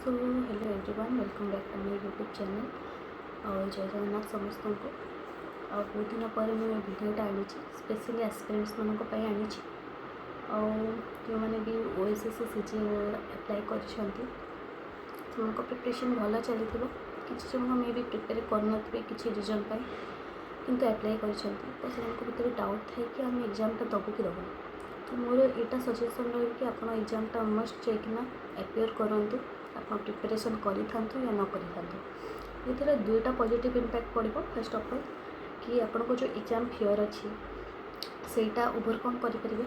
So hello everyone, welcome back to my YouTube channel. ଆଉ ଜୟ ଜଗନ୍ନାଥ ସମସ୍ତଙ୍କୁ। ଆଉ ବହୁତ ଦିନ ପରେ ମୁଁ ଏ ଭିଡ଼ିଓଟା ଆଣିଛି, ସ୍ପେଶିଆଲି ଆସ୍ପିରାଣ୍ଟସ୍ମାନଙ୍କ ପାଇଁ ଆଣିଛି। ଆଉ ଯେଉଁମାନେ ବି ଓଏସ୍ଏସ୍ସି ସିଜିଏଲ୍ ଆପ୍ଲାଏ କରିଛନ୍ତି, ସେମାନଙ୍କ ପ୍ରିପାରେସନ୍ ଭଲ ଚାଲିଥିବ। କିଛି ଜଣ ମେ ବି ପ୍ରିପେୟାର କରିନଥିବେ କିଛି ରିଜନ୍ ପାଇଁ, କିନ୍ତୁ ଆପ୍ଲାଏ କରିଛନ୍ତି। ତ ସେମାନଙ୍କ ଭିତରେ ଡାଉଟ୍ ଥାଏ କି ଆମେ ଏକ୍ଜାମ୍ଟା ଦେବୁ କି ଦେବୁନି। ତ ମୋର ଏଇଟା ସଜେସନ୍ ରହିବ କି ଆପଣ ଏକ୍ଜାମ୍ଟା ମଷ୍ଟ ଯାଇକିନା ଆପିୟର୍ କରନ୍ତୁ, ଆପଣ ପ୍ରିପାରେସନ୍ କରିଥାନ୍ତୁ ୟା ନ କରିଥାନ୍ତୁ। ଏଥିରେ ଦୁଇଟା ପଜିଟିଭ୍ ଇମ୍ପାକ୍ଟ ପଡ଼ିବ। ଫାର୍ଷ୍ଟ ଅଫ୍ ଅଲ୍ କି ଆପଣଙ୍କ ଯେଉଁ ଏକ୍ଜାମ୍ ଫିଅର୍ ଅଛି, ସେଇଟା ଓଭରକମ୍ କରିପାରିବେ।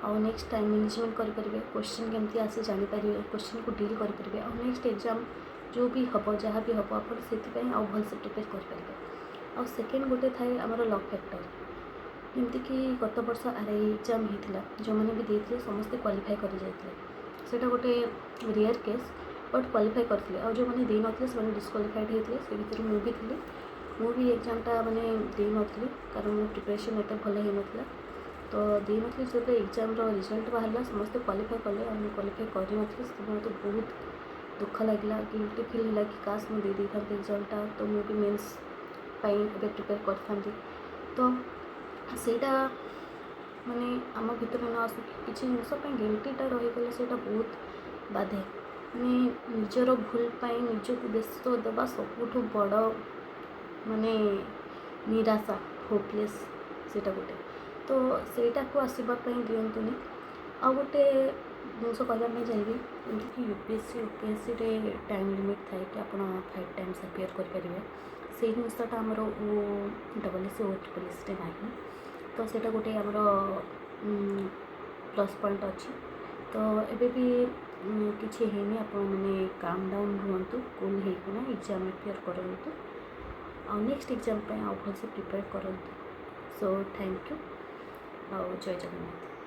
ଆଉ ନେକ୍ସଟ ଟାଇମ୍ ମ୍ୟାନେଜମେଣ୍ଟ କରିପାରିବେ, କୋଶ୍ଚିନ୍ କେମିତି ଆସେ ଜାଣିପାରିବେ, କୋଶ୍ଚିନ୍କୁ ଡିଲ୍ କରିପାରିବେ। ଆଉ ନେକ୍ସଟ ଏକ୍ଜାମ୍ ଯେଉଁ ବି ହେବ, ଯାହା ବି ହେବ, ଆପଣ ସେଥିପାଇଁ ଆଉ ଭଲସେ ପ୍ରିପେୟାର କରିପାରିବେ। ଆଉ ସେକେଣ୍ଡ ଗୋଟେ ଥାଏ ଆମର ଲକ୍ ଫ୍ୟାକ୍ଟର। ଯେମିତିକି ଗତ ବର୍ଷ ଆର୍ଆଇ ଏକ୍ଜାମ୍ ହେଇଥିଲା, ଯେଉଁମାନେ ବି ଦେଇଥିଲେ ସମସ୍ତେ କ୍ୱାଲିଫାଏ କରିଯାଇଥିଲେ। ସେଇଟା ଗୋଟେ ରେୟାର୍ କେସ୍, ବଟ୍ କ୍ୱାଲିଫାଏ କରିଥିଲେ। ଆଉ ଯେଉଁମାନେ ଦେଇନଥିଲେ, ସେମାନେ ଡିସ୍କ୍ୱାଲିଫାଏଡ଼୍ ହେଇଥିଲେ। ସେ ଭିତରୁ ମୁଁ ବି ଥିଲି। ମୁଁ ବି ଏକ୍ଜାମ୍ଟା ମାନେ ଦେଇନଥିଲି, କାରଣ ମୋ ପ୍ରିପାରେସନ୍ ଏତେ ଭଲ ହେଇନଥିଲା, ତ ଦେଇନଥିଲି। ଯେତେବେଳେ ଏକ୍ଜାମ୍ର ରେଜଲ୍ଟ ବାହାରିଲା, ସମସ୍ତେ କ୍ୱାଲିଫାଏ କଲେ ଆଉ ମୁଁ କ୍ୱାଲିଫାଏ କରିନଥିଲି। ସେତେବେଳେ ମୋତେ ବହୁତ ଦୁଃଖ ଲାଗିଲା, ଗିଲ୍ଟି ଫିଲ୍ ହେଲା କି କାଶ ମୁଁ ଦେଇ ଦେଇଥାନ୍ତି ଏକ୍ଜାମ୍ଟା, ତ ମୁଁ ବି ମେନ୍ସ ପାଇଁ ଏବେ ପ୍ରିପେୟାର କରିଥାନ୍ତି। ତ ସେଇଟା ମାନେ ଆମ ଭିତରେ ନ ଆସୁ କି କିଛି ଜିନିଷ ପାଇଁ ଗିଲ୍ଟିଟା ରହିଗଲେ ସେଇଟା ବହୁତ ବାଧେ। ମାନେ ନିଜର ଭୁଲ ପାଇଁ ନିଜକୁ ଦୋଷ ଦେବା ସବୁଠୁ ବଡ଼ ମାନେ ନିରାଶା, ହୋପଲେସ୍ ସେଇଟା ଗୋଟେ। ତ ସେଇଟାକୁ ଆସିବା ପାଇଁ ଦିଅନ୍ତୁନି। ଆଉ ଗୋଟେ ଜିନିଷ କହିବା ପାଇଁ ଚାହିଁବି, ଯେମିତିକି ୟୁପିଏସ୍ସି, ଓପିଏସ୍ସିରେ ଟାଇମ୍ ଲିମିଟ୍ ଥାଏ କି ଆପଣ 5 ଟାଇମ୍ସ ଆପିୟର୍ କରିପାରିବେ। ସେଇ ଜିନିଷଟା ଆମର ଓ ଡବଲ୍ ଏସ୍ ସି, ଓ ଟ୍ରିପଲ୍ ଏସ୍ସିରେ ନାହିଁ। ତ ସେଇଟା ଗୋଟେ ଆମର ପ୍ଲସ୍ ପଏଣ୍ଟ ଅଛି। ତ ଏବେ ବି କିଛି ହେଇନି, ଆପଣମାନେ କାମ୍ ଡାଉନ୍ ରୁହନ୍ତୁ, କୁଲ୍ ହେଇକିନା ଏକ୍ଜାମ୍ ଆପିୟର୍ କରନ୍ତୁ ଆଉ ନେକ୍ସଟ ଏକ୍ଜାମ୍ ପାଇଁ ଆଉ ଭଲସେ ପ୍ରିପେୟାର କରନ୍ତୁ। ସୋ thank you ଆଉ ଜୟ ଜଗନ୍ନାଥ।